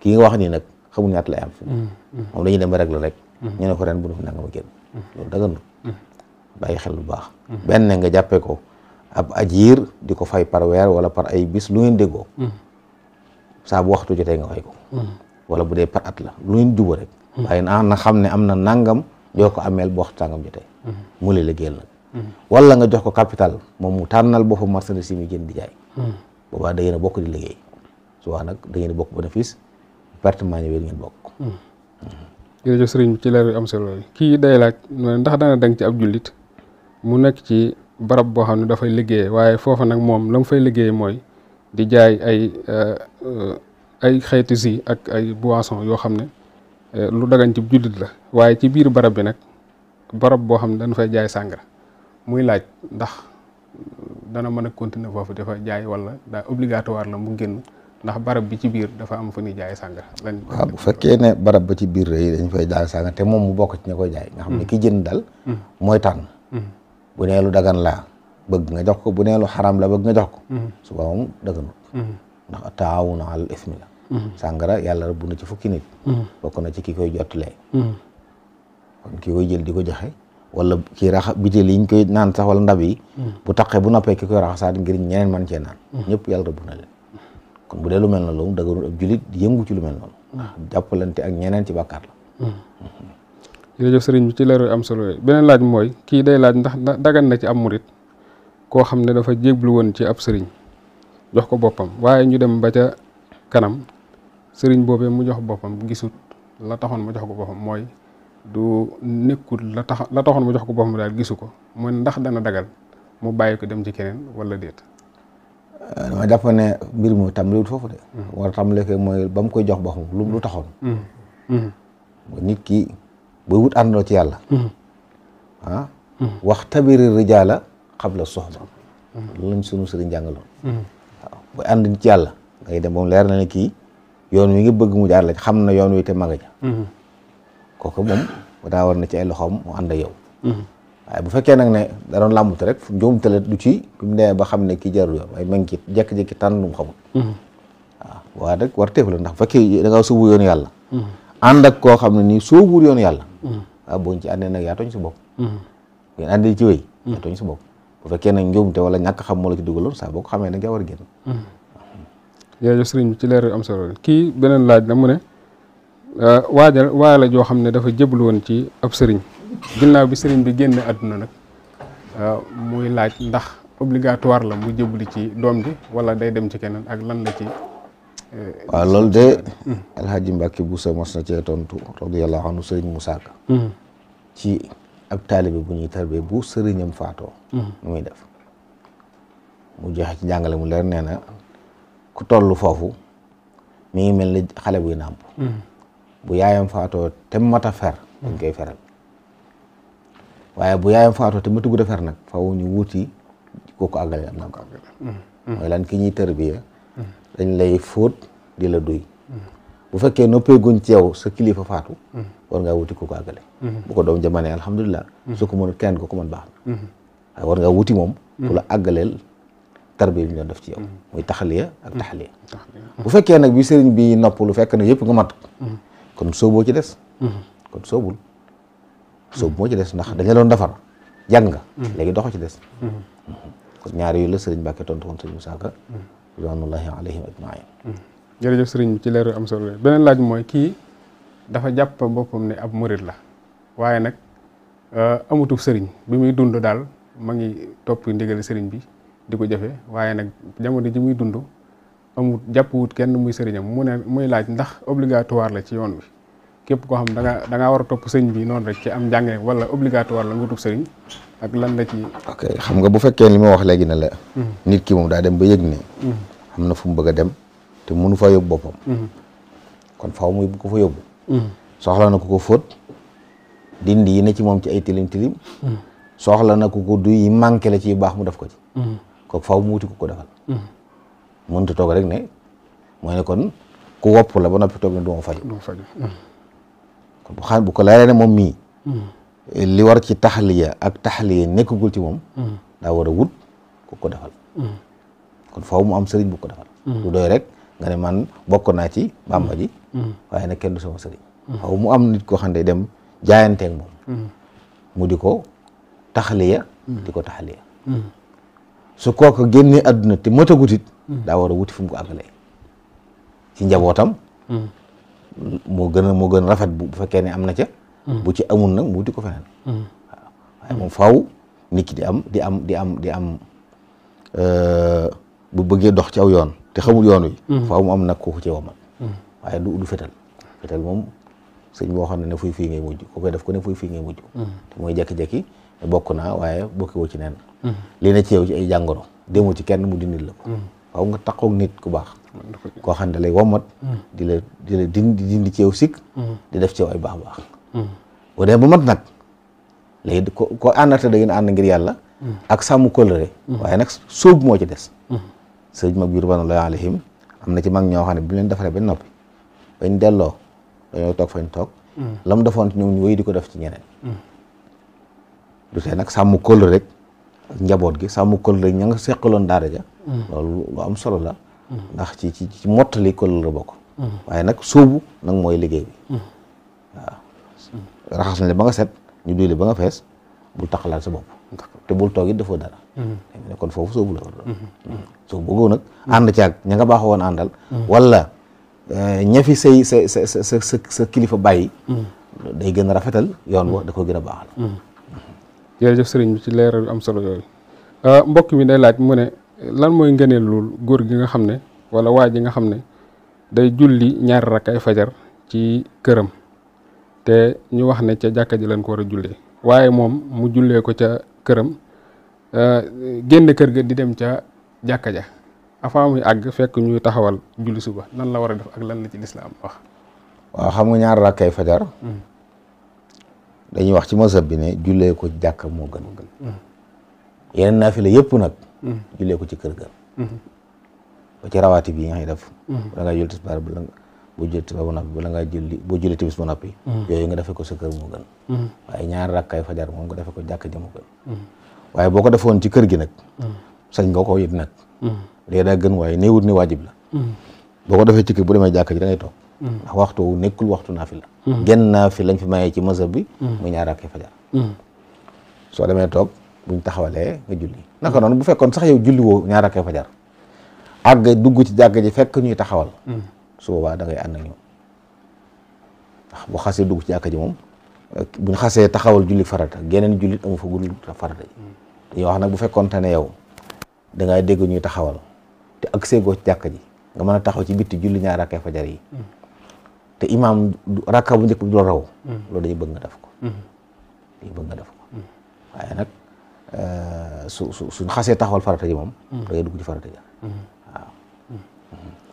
kii nga wax nii nag xamul ñaata lay am fi moom dañuy dem ba régler rek ñu ne ko ren bu nu fi nanga ma génn loolu daganut bàyyi xel lu baax benn nga jàppee ko ab ajiir di ko fay par weer wala par ay bis lu ngeen déggoo saa bu waxtu jotee nga fay ko wala bu dee par at la lu ngeen juba rek waaye na xam ne am na nangam joo ko ameel bu waxtu tàngam jotee mu lay liggéeyal nag wala nga jox ko capital moom mu tànnal boppam marchandise yi muy jënd di jaay boobaa da ngeen a bokk di liggéey souvent nag da ngeen a bokk bénéfice pertement ñëwee ngeen bokk. jërëjëf sëriñ bi ci leer yu am solo yi kii day laaj ndax dana dang ci ab jullit mu nekk ci barab boo xam ne dafay liggéey waaye foofa nag moom la mu fay liggéey mooy di jaay ay xeeti si ak ay boisson yoo xam ne lu dagan ci jullit la waaye ci biir barab bi nag barab boo xam ne dañ fay jaay sàngara muy laaj ndax dana mën a continuer foofu dafa jaay wala daa obligatoire la mu génn ndax barab bi ci biir dafa am fu ñuy jaay sàngara. waaw bu fekkee ne barab ba ci biir rëy dañ fay jaay sàngara te moom mu bokk ci ña koy jaay nga xam ne ki jënd dal mooy tànn bu nee lu dagan laa bëgg nga jox ko bu nee lu xaram la bëgg nga jox ko suba moom daganut ndax taawuna alal ismi la sàngara yàlla rëbb na ci fukki nit bokk na ci ki koy jottalee kon ki koy jël di ko joxe wala kii rax bitéel yi ñu koy naan sax wala ndab yi bu taqee bu noppee ki koy raxasaat ngir ñeneen man cee naan ñëpp yàlla rëbb na leen kon bu dee lu mel na loolu daganut ab julit di yëngu ci lu mel noonu jàppalante ak ñeneen ci bàkkaar la jërëjëf sëriñ bi ci leeru am solo yooyu beneen laaj mooy kii day laaj ndax dagan na ci am murit koo xam ne dafa jéblu woon ci ab sëriñ jox ko boppam waaye ñu dem ba ca kanam sëriñ boobee mu jox boppam gisut la taxoon mu jox ko boppam mooy du nekkul la taxoon mu jox ko boppam daal gisu ko mooy ndax dana dagal mu bàyyi ko dem ci keneen wala déet. dama jàpp ne mbir mi tàmbaliwut foofu de. war a tàmbale ko mooy ba mu koy jox boppam lu taxoon. nit ki booy wut àndandoo ci yàlla. wax tabiri rijaala qabla soxba. loolu lañ sunu sëriñ jàngaloon. waaw booy ànd ci yàlla ngay dem ba mu leer na ne kii yoon wi nga bëgg mu jaar la xam na yoon wi te maga ja. kooku moom daa war na ci ay loxoom mu ànd ak yow. waaye bu fekkee nag ne da doon làmbute rek njuumte la du ci bi mu demee ba xam ne kii jarul yoon waaye ma ngi ci jékki-jékki tànn lu mu xamul. waaw waaye rek war teefu la ndax bu fekkee da nga sóobu yoonu yàlla. ànd ak koo xam ne nii sóobuwul yoonu yàlla. waaw boo ñu ci àndee nag yaa tooñ sa bopp. ngeen àndee ci wéy. yaa tooñ sa bopp bu fekkee nag njuumte wala ñàkk xam moo la ci dugaloon saa boo ko xamee nag yaa war a génn. jërëjëf sëriñ bi ci leer am solo kii beneen laaj la mu ne waaye la joo xam ne dafa jéblu woon ci ab sëriñ ginnaaw bi sëriñ bi génne àdduna nag muy laaj ndax obligatoire la mu jébli ci doom ji wala day dem ci keneen ak lan la ci. waaw loolu de alhaji Mbàkke Buso mos na cee tontu radiyallahu anhu sëriñ Musaa Ka ci ab taalibe bu ñuy tarbee bu sëriñam faatoo nu muy def mu joxe ci jàngale mu leer nee na ku toll foofu mi ngi mel ni xale buy nàmp bu yaayam faatoo te mat a fer dañ koy feral waaye bu yaayam faatoo te matagut a fer nag faaw ñu wuti kooku àggale am na ko mooy lan ki ñuy tërbiya dañ lay fóot di la duy bu fekkee noppee guñ ci yow sa kilifa faatu war ngaa wuti kooku àggale bu ko doom jamanee alhamdulilah su ko mënut kenn ko ko mën baax na waaye war ngaa wuti moom ku la àggaleel tarbiya bi ñu doon def ci yow muy taxaliya ak taxaliya bu fekkee nag bi sëriñ bi noppalu fekk na yëpp nga mat kon sooboo ci des kon soobu moo ci des ndax dañ la doon defar jàng nga léegi doxo ci des kon ñaar yu la sëriñ Mbàkke tontu woon sëriñ Musaa Ka ridwanullahi alayhim ajmain jërëjëf sëriñ bi ci leeru am solo beneen laaj mooy kii dafa jàpp boppam ne ab murit la waaye nag amutub sëriñ bi muy dund daal ma ngi topp ndigali sëriñ bi di ko jëfe waaye nag jamono ji muy dund amut jàppwut kenn muy sëriñam mu ne muy laaj ndax obligatoire la ci yoon bi képp koo xam da ngaa war a topp sëriñ bi noonu rek ci am njàngale wala obligatoire la nga wutub sëriñ ak lan la ci. ok xam nga bu fekkee li ma wax léegi ne la. nit ki moom daa dem ba yëg ne. am na fu mu bëgg a dem te mënu fa yóbbu boppam. kon faaw muy bu ko fa yóbbu. soxla na ku ko fóot dindi yi ne ci moom ci ay tilim tilim. soxla na ku ko duy yi manqué la ci yu baax mu def ko ci. kooku faaw mu wuti ku ko defal. mënut a toog rek ne mooy ne kon ku wopp la ba noppi toog ne du ma faju. kon bu xam bu ko leeree ne moom mii. li war ci taxaliya ak taxaliya nekkagul ci moom. daa war a wut ku ko defal. kon faaw mu am sëriñ bu ko defal. du doy rek nga ne man bokk naa ci Bàmba ji. waaye nag kenn du sama sëriñ. faaw mu am nit koo xam ne dem jaayanteeg moom. mu di ko taxaliya. di ko taxaliya. su kooku génnee àdduna te matagut it. daa war a wuti fu mu ko àggalee. ci njabootam. moo gën a rafet bu fekkee ne am na ca. bu ci amul nag mu wuti ko feneen. waaw waaye moom faaw nit ki di am bu bëggee dox ci aw yoon te xamul yoon wi. faaw mu am nag kooku ci womal. waaye du fetal moom sëñ boo xam ne fuy fii ngay mujj ko koy def ko ne fuy fii ngay mujj. te mooy jekki-jekki bokk naa waaye bokki woo ci neen. lii na ci yow ci ay jàngoro demoo ci kenn mu dindil la ko. faaw nga taxaw nit ku baax. koo xam ne lay womat. di la dindi ci yow sikk. di def ci yow ay baax. bu dee ba mat nag léegi ko àndate da ngeen ànd ngir yàlla. ak sàmm kóllëre. waaye nag sóob moo ci des. sëñ mag bi ridwanullahi alayhim am na ci mag ñoo xam ne bu leen defaree bañ noppi bañ delloo dañoo toog fañ toog. la mu defoon ci ñoom ñu wéy di ko def ci ñeneen. du tee nag sàmm kóllëre rek ak njaboot gi sàmm kóllëre rek ña nga seqaloon daara ja. loolu lu am solo la. ndax ci mottali kóllëre bokk. waaye nag sóobu nag mooy liggéey bi. waaw raxas nañ ba nga set ñu duy ba nga fees bul taxalaat sa bopp. te bul toog it defoo dara. kon foofu sóobu la war doon. sóobu boobu nag ànd caag ña nga baaxoo woon àndal. wala ña fi sa kilifa bàyyi. day gën a rafetal yoon wa da ko gën a baaxal. jërëjëf sëriñ bi ci leeral am solo yooyu mbokk mi day laaj mu ne lan mooy ngëneelul góor gi nga xam ne wala waa ji nga xam ne day julli ñaari rakk ay fajar ci këram te ñu wax ne ca jàkka ji lañ ko war a jullee waaye moom mu jullee ko ca këram génn kër ga di dem ca jàkka ja avant muy àgg fekk ñuy taxawal julli suba nan la war a def ak lan la ci lislaam wax. waaw xam nga ñaari rakk ay fajar. dañuy wax ci mazhab bi ne jullee ko jàkka moo gën. yeneen naafila yëpp nag. jullee ko ci kër ga. ba ci rawaati bi nga xam ne def. bala ngaa julli tisbaar boo julli tisbaar ba noppi bala ngaa julli boo julli timis ba noppi. yooyu nga defee ko sa kër moo gën. waaye ñaari rakkay fajar moom nga defee ko jàkka ja moo gën. waaye boo ko defoon ci kër gi nag. sañ nga ko yit nag. léegi daa gën waaye néewut ni waajib la. boo ko defee ci kër bu demee jàkka ji da ngay toog. ndax waxtu wu nekkul waxtu naafila. genn naafila lañ fi mayee ci mazhab bi. muy ñaari rakkay fajar. soo demee toog buñ taxawalee nga julli naka noonu bu fekkoon sax yow julli woo ñaari rakkay fajar àgg dugg ci jàkka ji fekk ñuy taxawal. su boobaa da ngay ànd ak ñoom ndax bu xasee dugg ci jàkka ji moom buñ xasee taxawal julli farata geneen jullit amu fa gudul farata ji dañuy wax nag bu fekkoon te ne yow da ngay dégg ñuy taxawal te ak seegoo ci jàkka ji nga mën a taxaw ci bitti julli ñaari rakkay fajar yi. te imaam rakka bu njëkk bi du la raw. loolu dañuy bëgg nga def ko. waaye nag suñ xasee taxawal farata ji moom. da ngay dugg ci farata ja waaw.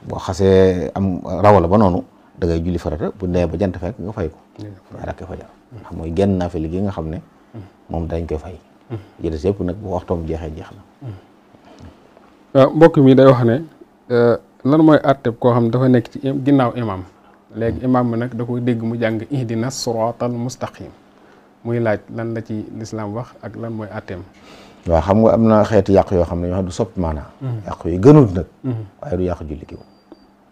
boo boo xasee am raw la ba noonu da ngay julli farata bu nee ba jant fekk nga fay ko ñaar rakk fajar xam mooy genn naa fi liggéey nga xam ne moom dañ koy fay jëdes yëpp nag bu waxtoom jeexee jeex na mbokk mi day wax ne lan mooy àtteb koo xam ne dafa nekk ci ginnaaw imam léegi imam bi nag da ko dégg mu jàng ihdina siratal mustaqim muy laaj lan la ci lislaam wax ak lan mooy àtteem. waaw xam nga am na xeeti yàq yoo xam ne yoo xam du soppi maanaa yàq yi gënut nag waaye du yàq julli ki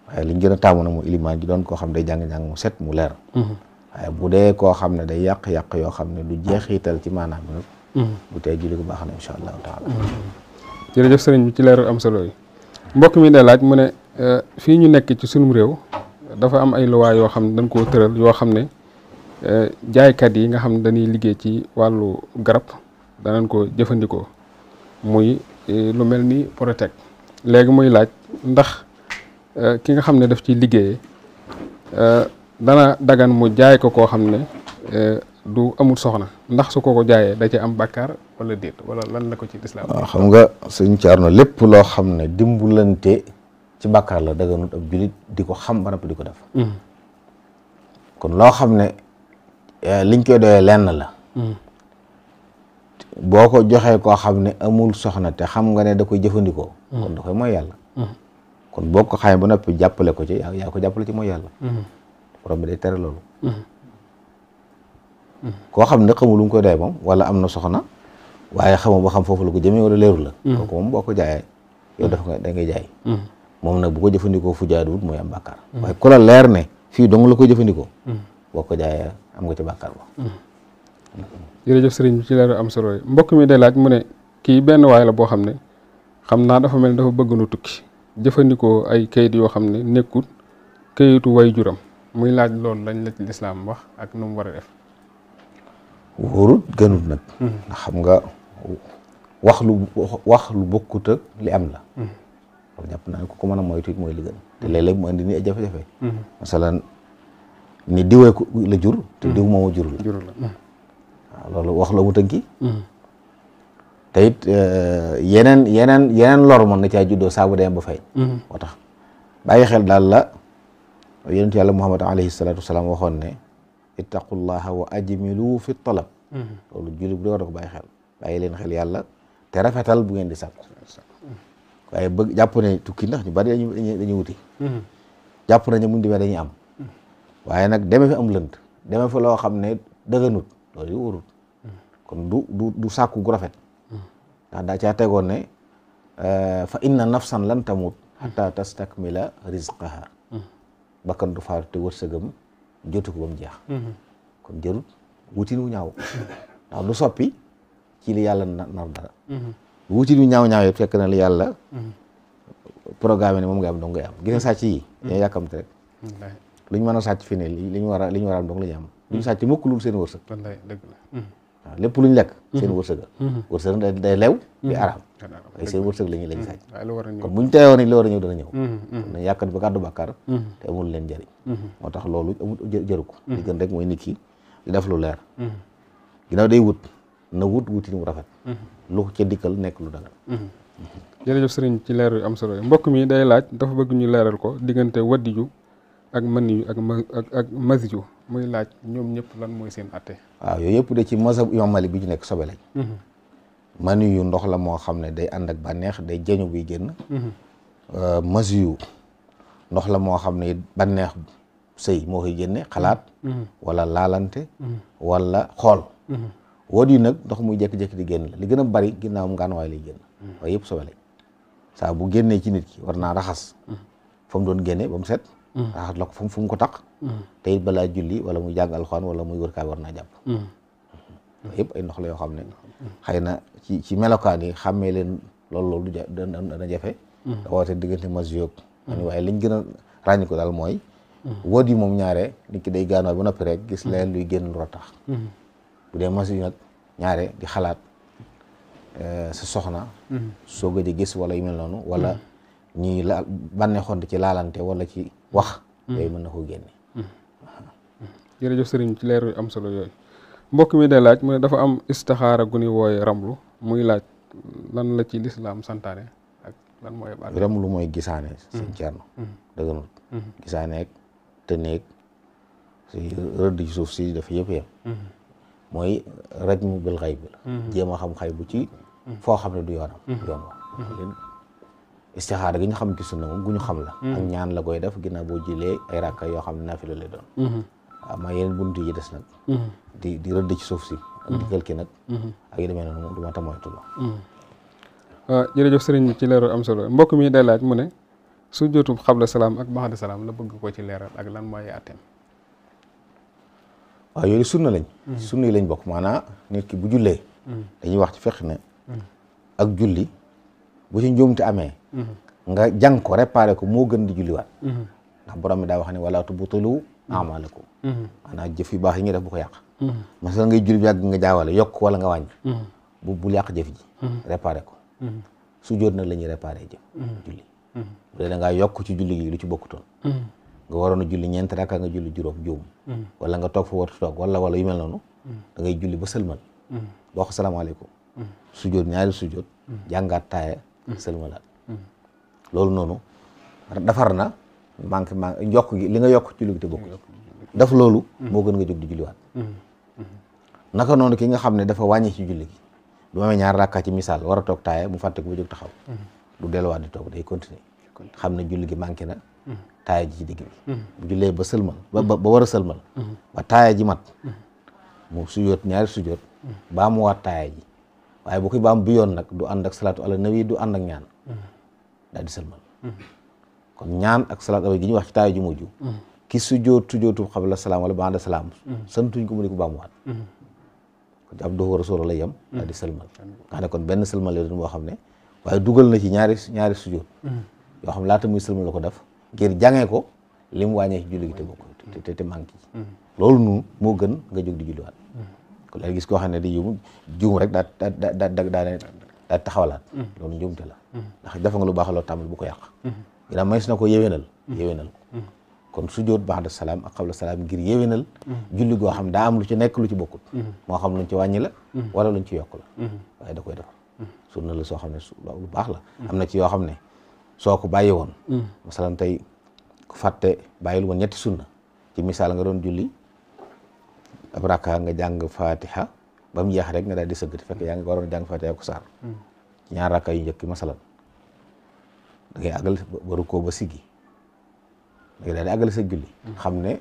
waaye liñ gën a taamu na mu ilimaan ji doon koo xam day jàng-jàng mu set mu leer waaye bu dee koo xam ne day yàq-yàq yoo xam ne du jeexital ci maanaam bi nag bu tey julli ko baax na insha allahu taala. jërëjëf sëriñ bi ci leeral am solo yi mbokk mi day laaj mu ne fii ñu nekk ci sunum réew dafa am ay loi yoo xam ne dañ koo tëral yoo xam ne jaaykat yi nga xam ne dañuy liggéey ci wàllu garab danañ ko jëfandikoo muy lu mel ni Protek léegi muy laaj ndax ki nga xam ne daf ciy liggéeyee dana dagan mu jaay ko koo xam ne du amul soxna ndax su ko jaayee da ci am bàkkaar wala déet wala lan la ko ci lislaam. waaw xam nga sëñ Thierno lépp loo xam ne dimbalante ci bàkkaar la daganut ab julit di ko xam ba noppi di ko def kon loo xam ne liñ koy doyee lenn la boo ko joxee koo xam ne amul soxna te xam nga ne da koy jëfandikoo kon da koy mooy yàlla kon boo ko xamee ba noppi jàppale ko ci yaa ko jàppale ci mooy yàlla borom bi day tere loolu koo xam ne xamul lu mu koy doyee moom wala am na soxna waaye xamoo ba xam foofu la ko jëmee wala leeru la kooku moom boo ko jaayee yow def nga da ngay jaay moom nag bu ko jëfandikoo fu jaaduwut mooy am bàkkaar waaye ku la leer ne fii dong la koy jëfandikoo boo ko jaayee am nga ci bàkkaar ba jërëjëf sëriñ bi ci leeru am solo yi mbokk mi day laaj mu ne kii benn waay la boo xam ne xam naa dafa mel ni dafa bëgg nu tukki jëfandikoo ay kayit yoo xam ne nekkul kayitu way juram muy laaj loolu lañ la ci lislaam wax ak nu mu war a def wóorut gënut nag ndax xam nga wax lu bokkut ak li am la loolu jàpp naa ne ku ko mën a moytu it mooy li gën te léeg-léeg mu indi ni ay jafe-jafe masalan ni diwee ko la jur te diw moomu jur la waaw loolu wax la mu tënki te it yeneen lor mën na caa juddoo saabu dem ba fay moo tax bàyyi xel daal la yonentu yàlla Muhammad alayhi salaatu wasalaam waxoon ne ittaqullaha wa ajmilu fi talab loolu julli bu dee war a ko bàyyi xel bàyyi leen xel yàlla te rafetal bu ngeen di sàkku waaye bëgg jàpp ne tukki ndax ñu bari dañuy wuti jàpp nañu mun demee dañuy am waaye nag deme fi am lënd deme fi loo xam ne dëgganut loolu yu wóorut kon du sàkku gu rafet ndax daa caa tegoon ne fa inna nafsan lan tamut hatta tastakmila rizqaha bakkan du faatu te wërsëgam jotu ko ba mu jeex kon jërut wutin wu ñaaw ndax du soppi ci li yàlla nar dara wutin wu ñaaw yëpp fekk na li yàlla programme ne moom nga am dong ngay am gis nga sàcc yi ñoo yàkkamte rek lu ñu mën a sàcc fi ne li ñu war a am dong la ñu am duñu sàcc mukk lu seen wërsëg waaw lépp lu ñu lekk seen wërsëg day lew di araam waaye seen wërsëg lañu sàcc kon buñ teewoon ni li war a ñëw dana ñëw kon nañ yàkkat ba gàddu bàkkaar te amul leen njëriñ moo tax loolu amul jëru ko li gën rek mooy nit ki di def lu leer ginnaaw day wut na wutin wu rafet lu ca dikkal nekk lu dagal jërëjëf sëriñ ci leer yu am solo mbokk mi day laaj dafa bëgg ñu leeral ko diggante waddiju ak maniyu ak masiju muy laaj ñoom ñëpp lan mooy seen atte waaw yooyu yëpp de ci mazhab imam Malik bi ñu nekk sobe lañ maniyu ndox la moo xam ne day ànd ak bànneex day jeñu buy génn masiyu ndox la moo xam ne bànneex sëy moo koy génne xalaat wala laalante wala xool woot yi nag ndox muy jékki-jékki di génn la li gën a bari ginnaaw ngaanuwaay lay génn waaye yëpp sobe lañ saa bu génnee ci nit ki war naa raxas fa mu doon génne ba mu set raxas la ko fu mu ko taq te it balaa julli wala muy jàng alxuraan wala muy wër kaay war naa jàpp yëpp ay ndox la yoo xam ne xëy na ci melokaan yi xàmmee leen loolu dana jafe da woote diggante masiyog waaye liñ gën a ràññi ko daal mooy woot yi moom ñaare nit ki day gaanoo ba noppi rek gis leen luy génn lu tax bu dee masiyu nag ñaare di xalaat sa soxna soo gëj a gis wala yu mel noonu wala ñuy la bànneexoon ci laalante wala ci wax yooyu mën na koo génne jërëjëf sëriñ ci leer yu am solo yooyu mbokk mi day laaj mu ne dafa am istixaara gu ñuy wooye ramlu muy laaj lan la ci lislaam santaane ak lan mooy ab àtte. remlu mooy gisaane sëñ Cerno dëgganut gisaaneeg te néeg si rëdd ci suuf si dafa yëpp yem mooy rajmu bil xayb la jéem a xam xay bu ci foo xam ne du yoon wax leen istixaara gi ñu xam ci sunna moom gu ñu xam la ak ñaan la koy def ginnaaw boo jëlee ay rakka yoo xam ne naafila lay doon waaw maa yeneen buntu yi des nag di rëdd ci suuf si ak di kël ki nag ak yi demee noonu moom du ma tamoytu la waaw jërëjëf sëriñ bi ci leeral am solo mbokk mi day laaj mu ne sujjóotu xabla salaam ak baxda salaam la bëgg ko ci leeral ak lan mooy àtteem. waaw yooyu sunna lañ sunna yi lañ bokk maanaam nit ki bu jullee dañuy wax ci fekk ne ak julli bu ci njuumte amee nga jàng ko réparé ko moo gën di julliwaat ndax borom mi daa wax ne wala tubtilu a'maalakum maanaam jëf yu baax yi nga def bu ko yàq masala ngay julli bi yàgg nga jaawale yokk wala nga wàññi bul yàq jëf ji réparé ko sujjóot nag la ñuy réparé jëf julli bu dee da ngaa yokk ci julli gi lu ci bokkutoon nga waroon a julli ñeenti rakka nga julli juróom juum wala nga toog fa wartu toog wala yu mel noonu da ngay julli ba sëlmal boo ko salaamaaleykum sujjóot ñaari sujjóot jàngaat taaya sëlmalaat loolu noonu defar na manque yokk gi li nga yokk ci julli gi te bokku daf loolu moo gën nga jóg di julliwaat naka noonu ki nga xam ne dafa wàññi ci julli gi bu ma amee ñaar rakka ci misaal war a toog taaya mu fàtte ko ba jóg taxaw du delluwaat di toog day continuer xam ne julli gi manqué na taaya ji ci digg bi bu jullee ba sëlmal ba war a sëlmal ba taaya ji mat mu sujjóot ñaari sujjóot baa mu waat taaya ji waaye bu koy baam bi yoon nag du ànd ak salaatu ala nabi du ànd ak ñaan daal di sëlmal kon ñaan ak salaatu ala gi ñuy wax ci taaya ji mujj ki sujjóotu xabla salaam wala ba'da salaam santuñ ko mu di ko baamuwaat kon ab doxu rasul la yem daal di sëlmal nga xam ne kon benn sëlmal la doon boo xam ne waaye dugal na ci ñaari sujjóot yoo xam laata muy sëlmal la ko def ngir jàngee ko li mu wàññee ci julli gi te bokk te manqué ci loolu nu moo gën nga jóg di julliwaat kon léegi gis koo xam ne di juum rek daa taxawalaat loolu njuumte la ndax dafa nga lu baax loo tàmbali bu ko yàq ginnaaw may si na ko yéwénal ko kon sujjóot ba'da salaam ak qabla salaam ngir yéwénal julli goo xam daa am lu ci nekk lu ci bokkut moo xam luñ ci wàññi la wala luñ ci yokk la waaye da koy defar sunna la soo xam ne lu baax la am na ci yoo xam ne soo ko bàyyi woon masalan tey ku fàtte bàyyil woon ñetti sunna ci misaal nga doon julli ab rakka nga jàng fatiha ba mu jeex rek nga daal di sëggati fekk yaa ngi waroon jàng fatiha ko saar ci ñaar rakka yu njëkk masalan da ngay àggal ba rukkoo ba siggi da ngay daal di àggal sa julli xam ne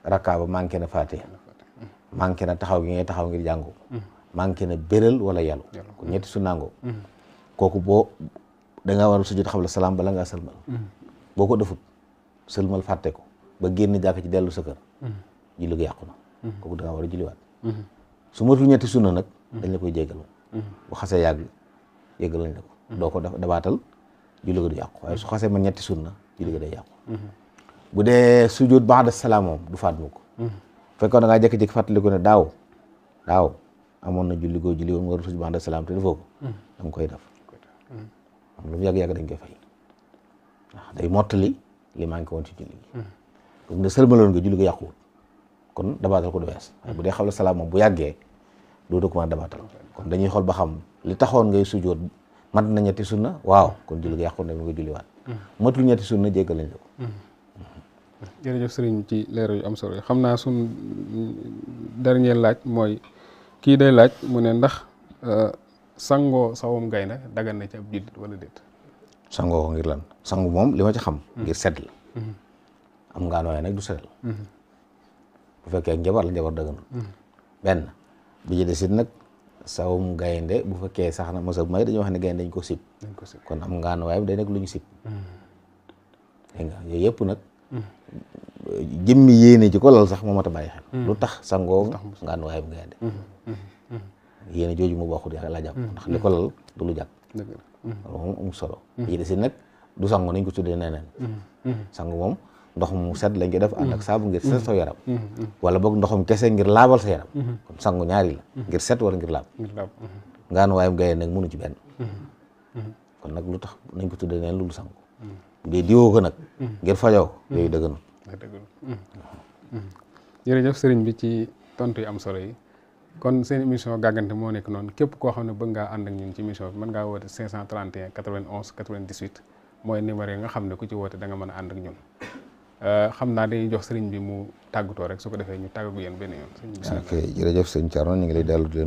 rakka ba manqué na fatiha manqué na taxaw gi ngay taxaw ngir jàngu manqué na béral wala yàllu kon ñetti sunnaangoo kooku boo da nga war a sujjóot xabla salaam bala ngaa sëlmal boo ko defut sëlmal fàtte ko ba génn jàkk ci dellu sa kër julli gi yàqu na kooku da nga war a julliwaat su matul ñetti sunna nag dañ la koy jéggal bu xasee yàgg jéggal lañ la ko doo ko dabaatal julli gi du yàqu waaye su xasee man ñetti sunna julli gi day yàqu bu dee sujjóot ba'da salaam moom du faat mu ko fekkoon da ngaa jékki-jékki fàttaliku ne daaw amoon na julli goo julli woon nga war a sujjóot ba'da salaam te defoo ko da nga koy def am lu mu yàgg-yàgg dañ koy fay ndax day mottali li manqué woon ci julli gi donc ne sëlmaloon nga julli gi yàquwut kon dabaatal ko du wees waaye bu dee xabla salaam moom bu yàggee doo ko mën a dabaatal kon dañuy xool ba xam li taxoon ngay sujjóot mat na ñetti sunna waaw kon julli gi yàqu na nga julliwaat matul ñetti sunna jéggal lañ la ko jërëjëf sëriñ ci leeral yu am solo yi xam naa sun dernier laaj mooy kii day laaj mu ne ndax sangoo sawum gaynde dagan na ci ab jullit wala déet sangoo ko ngir lan sangu moom li ma ci xam ngir sedd la am ngaan waaye nag du seddal bu fekkee njabar la njabar daganul benn bi ci desit nag sawum gaynde bu fekkee sax na mosab may dañoo wax ne gaynde dañ ko sib kon am ngaan waaye day nekk lu ñu sib dégg nga yooyu yëpp nag jëmmi yéene ci ko lal sax moo mat a bàyyi xel lu tax sangoo ngaan waaye bu gaynde yéene jooju mu bokkul yaa laa jàpp ndax li ko lal du lu jàpp loolu moom amul solo yi desit nag du sangu nañ ko tuddee neneen sangu moom ndox mu set lañ ko def ànd ak saabu ngir set sa yaram wala boog ndoxum kese ngir laabal sa yaram kon sangu ñaari la ngir set wala ngir laab ngaan waayam gaye nag mënu ci benn kon nag lu tax nañ ko tuddee neen lu sangu dee diwoo ko nag ngir fajoo yooyu dëgganul jërëjëf sëriñ bi ci tontu yi am solo yi kon seen émission gàggante moo nekk noonu képp koo xam ne bëgg ngaa ànd ak ñun ci émission bi mën ngaa woote 531 91 98 mooy numéro yi nga xam ne ku ci woote da nga mën a ànd ak ñun xam naa dañuy jox sëriñ bi mu tàggatoo rek su ko defee ñu tàggu yéen benn yoon. ok jërëjëf sëñ Thierno ñu ngi lay dellu di leen